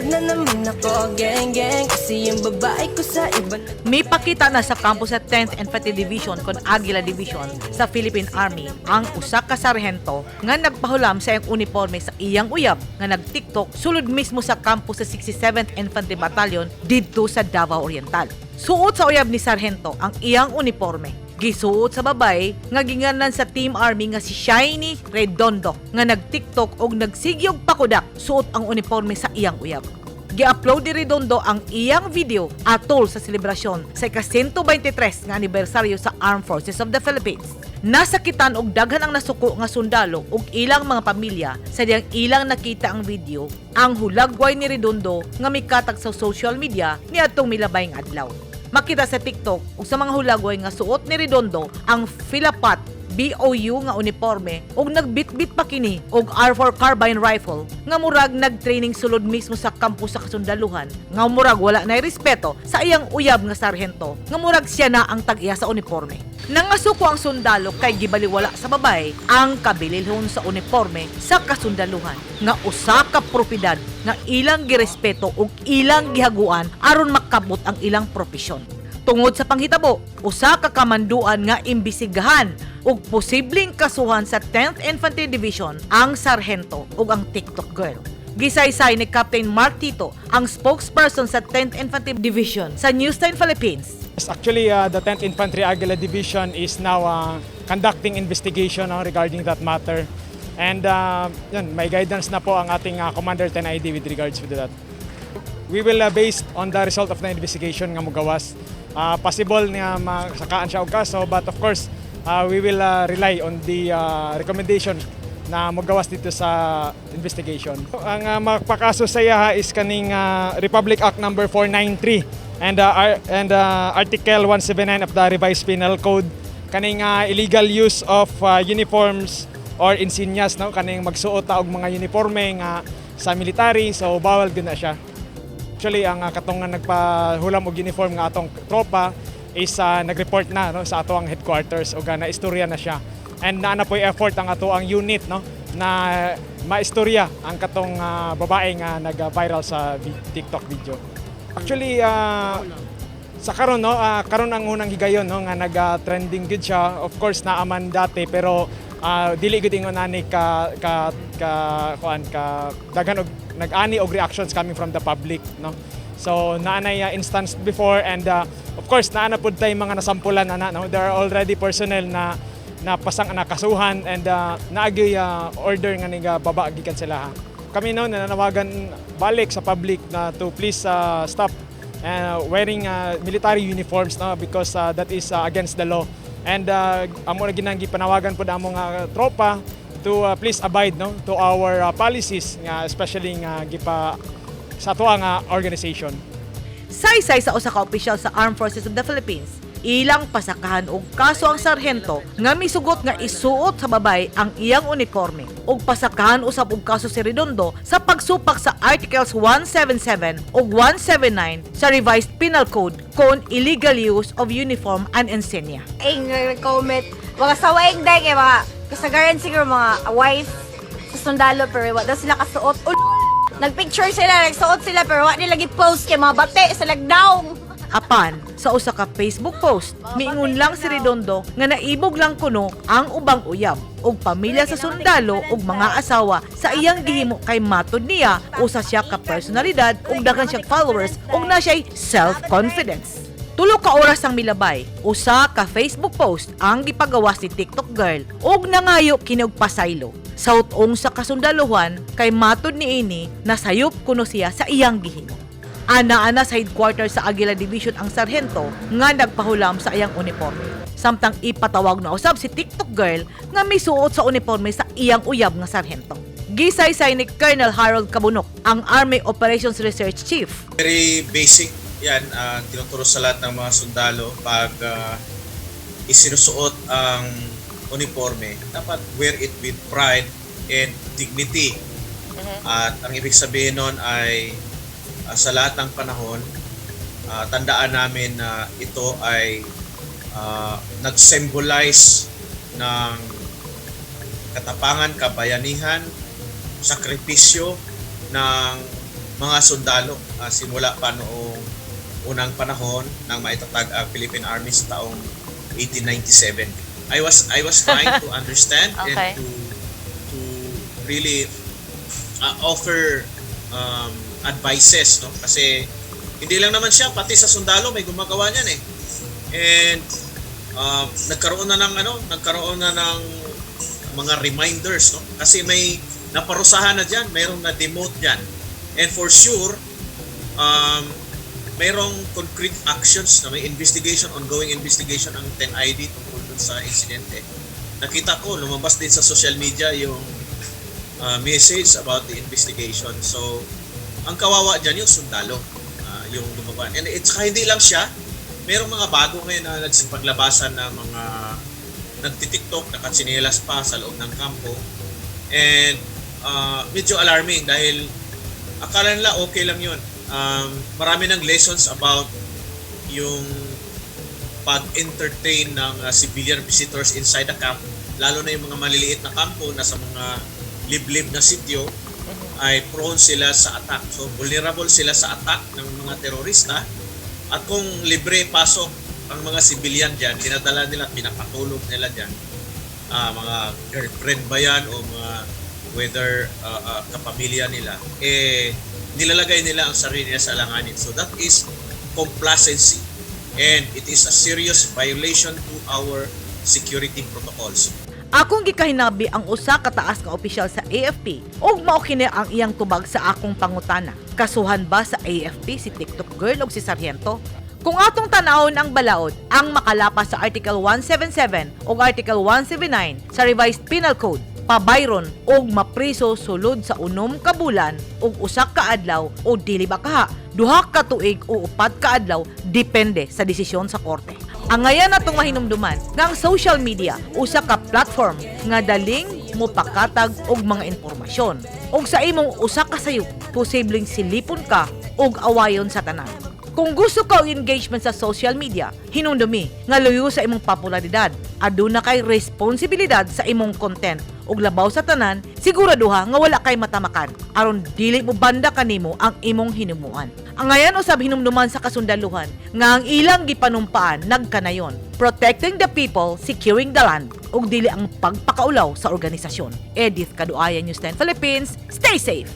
na naman ako, gang gang. Kasi yung babae ko sa iba. Mipakita na sa kampo sa 10th Infantry Division kon Aguila Division sa Philippine Army ang usa ka sarhento nga nagpahulam sa iyang uniforme sa iyang uyab nga nag-TikTok sulod mismo sa kampo sa 67th Infantry Battalion didto sa Davao Oriental. Suot sa uyab ni sarhento ang iyang uniforme. Gisuot sa babae nga ginganan sa Team Army nga si Shiny Redondo nga nag-TikTok og nagsigyog pakudak suot ang uniforme sa iyang uyab. Gi-upload ni Redondo ang iyang video atol sa selebrasyon sa ika-123 nga anibersaryo sa Armed Forces of the Philippines. Nasakitan og daghan ang nasuko nga sundalo ug ilang mga pamilya sa diyang ilang nakita ang video ang hulagway ni Redondo nga mikatag sa social media niadtong milabay nga adlaw. Makita sa TikTok ug sa mga hulagway nga suot ni Redondo ang Philapat BOU nga uniforme ug nagbitbit pa kini og R4 carbine rifle nga murag nag-training sulod mismo sa kampo sa kasundaluhan nga murag wala nay respeto sa iyang uyab nga sarhento nga murag siya na ang tag-iya sa uniforme. Nangasuko ang sundalo kay gibaliwala sa babae ang kabililhon sa uniforme sa kasundaluhan nga usa ka propiedad nga ilang girespeto ug ilang gihaguan aron makabot ang ilang propesyon. Tungod sa panghitabo, usa ka kamanduan nga imbisigahan ug posibleng kasuhan sa 10th Infantry Division ang sarhento ug ang TikTok girl. Gisaysay ni Captain Mark Tito, ang spokesperson sa 10th Infantry Division, sa News 10 Philippines. Yes, actually, the 10th Infantry Aguila Division is now conducting investigation regarding that matter. And yun, may guidance na po ang ating Commander 10ID with regards to that. We will based on the result of the investigation nga mugawas. Possible nga masakaan siya og kaso, but of course, we will rely on the recommendation na mugawas dito sa investigation. Ang mapakaso sa iya is kaning Republic Act number 493 and Article 179 of the Revised Penal Code, kaning illegal use of uniforms or insignias, no, kaning magsuot ta og mga uniforme nga sa military, so bawal gyud na siya. Actually, ang katong nga nagpahulam og uniform nga atong tropa is nag-report na, no, sa ato ang headquarters ug na istorya na siya. And naa na po'y effort ang ato ang unit, no, na maistorya ang katong babae nga nag-viral sa TikTok video. Actually, sa karon, no, karon ang unang higayon, no, nga nag-trending gud siya. Of course naaman dati, pero dili gud ingon ani ka kuan ka daghan og nag-ani og reactions coming from the public, no. So naa nay instance before and of course naa na pud tay mga nasampulan ana, no. There are already personnel na napasang nakasuhan and naagyoy order nga niga baba gikan sila ha. Kami, no, nananawagan balik sa public na to please stop wearing military uniforms, no, because that is against the law and amo na ginang gipanawagan pod amo nga tropa to please abide, no, to our policies nga especially nga gipa sa ato nga organization. Saysay sa usa ka opisyal sa Armed Forces of the Philippines, ilang pasakahan og kaso ang sarhento nga misugot nga isuot sa babay ang iyang uniforme ug pasakahan usab og kaso si Redondo sa pagsupak sa Articles 177 ug 179 sa Revised Penal Code kon illegal use of uniform and insignia. Ing comment mga sawaing day kay mga kasagaran siguro mga wife sa sundalo, pero wa daw sila kasuot. Nagpicture sila, nagsuot sila, pero wa nila gi-post kay mga bate sa lagdaw. Apan, sa usa ka Facebook post, miingon lang si Redondo nga naibog lang kuno ang ubang uyab ug pamilya sa sundalo ug mga asawa sa iyang gihimo kay matod niya usa siya ka personalidad ug daghan siyang followers ug na siya'y self-confidence. Tulo ka oras ang milabay, usa ka Facebook post ang gipagawas ni TikTok girl ug nangayo kini og pasaylo sa ong sa kasundaluhan kay matod niini nasayop kuno siya sa iyang gihimo. Ana-ana sa headquarters sa Aguila Division ang sarhento nga nagpahulam sa iyang uniforme. Samtang ipatawag na usab si TikTok girl nga misuot sa uniforme sa iyang uyab nga sarhento. Gisaysay ni Colonel Harold Cabunok, ang Army Operations Research Chief. Very basic yan, tinuturo sa lahat ng mga sundalo pag isinusuot ang uniforme, dapat wear it with pride and dignity. At ang ibig sabihin nun ay sa lahat ng panahon, tandaan namin na ito ay nag-symbolize ng katapangan, kabayanihan, sakripisyo ng mga sundalo simula pa noong unang panahon nang maitatag ang Philippine Army sa taong 1897. I was trying to understand and to really offer advices, no, kasi hindi lang naman siya, pati sa sundalo may gumagawa niyan eh. And nagkaroon na ng mga reminders, no, kasi may naparusahan na diyan, mayroong na demote diyan. And for sure mayroong concrete actions na may investigation, ongoing investigation ang 10ID tungkol dun sa insidente. Nakita ko, lumabas din sa social media yung message about the investigation. So, ang kawawa dyan yung sundalo, yung gumawa. And it's hindi lang siya, merong mga bago ngayon na nagsipaglabasan na mga nagtitiktok, nakatsinelas pa sa loob ng kampo. And medyo alarming dahil akala nila okay lang yun. Marami ng lessons about yung pag-entertain ng civilian visitors inside the camp, lalo na yung mga maliliit na kampo na sa mga liblib na sityo, ay prone sila sa attack. So vulnerable sila sa attack ng mga terorista at kung libre pasok ang mga civilian dyan, dinadala nila, pinapatulog nila dyan, mga girlfriend ba yan o mga whether kapamilya nila, eh nilalagay nila ang sarili nila sa alanganin. So that is complacency and it is a serious violation to our security protocols. Akong gikahinabi ang usa ka taas nga opisyal sa AFP ug mao kini ang iyang tubag sa akong pangutana. Kasuhan ba sa AFP si TikTok girl ug si sarhento? Kung atong tanawon ang balaod, ang makalapas sa Article 177 ug Article 179 sa Revised Penal Code, pabayron og mapriso sulod sa 6 ka bulan ug 1 ka adlaw o dili ba kaha 2 ka tuig o 4 ka adlaw, depende sa desisyon sa korte. Angayan natong mahinumduman nga ang social media usa ka platform nga daling mopakatag og mga impormasyon. Ug sa imong usa ka sayop, posibleng silipon ka og awayon sa tanan. Kung gusto ka og engagement sa social media, hinumdumi nga luyo sa imong popularidad, aduna kay responsibilidad sa imong content ug labaw sa tanan, siguraduha nga wala kay matamakan aron dili mo banda kanimo ang imong hinumuan. Angayan usab hinumduman sa kasundaluhan nga ang ilang gipanumpaan nagkanayon, protecting the people, securing the land, ug dili ang pagpakaulaw sa organisasyon. Edith Kaduaya, News 10 Philippines. Stay safe.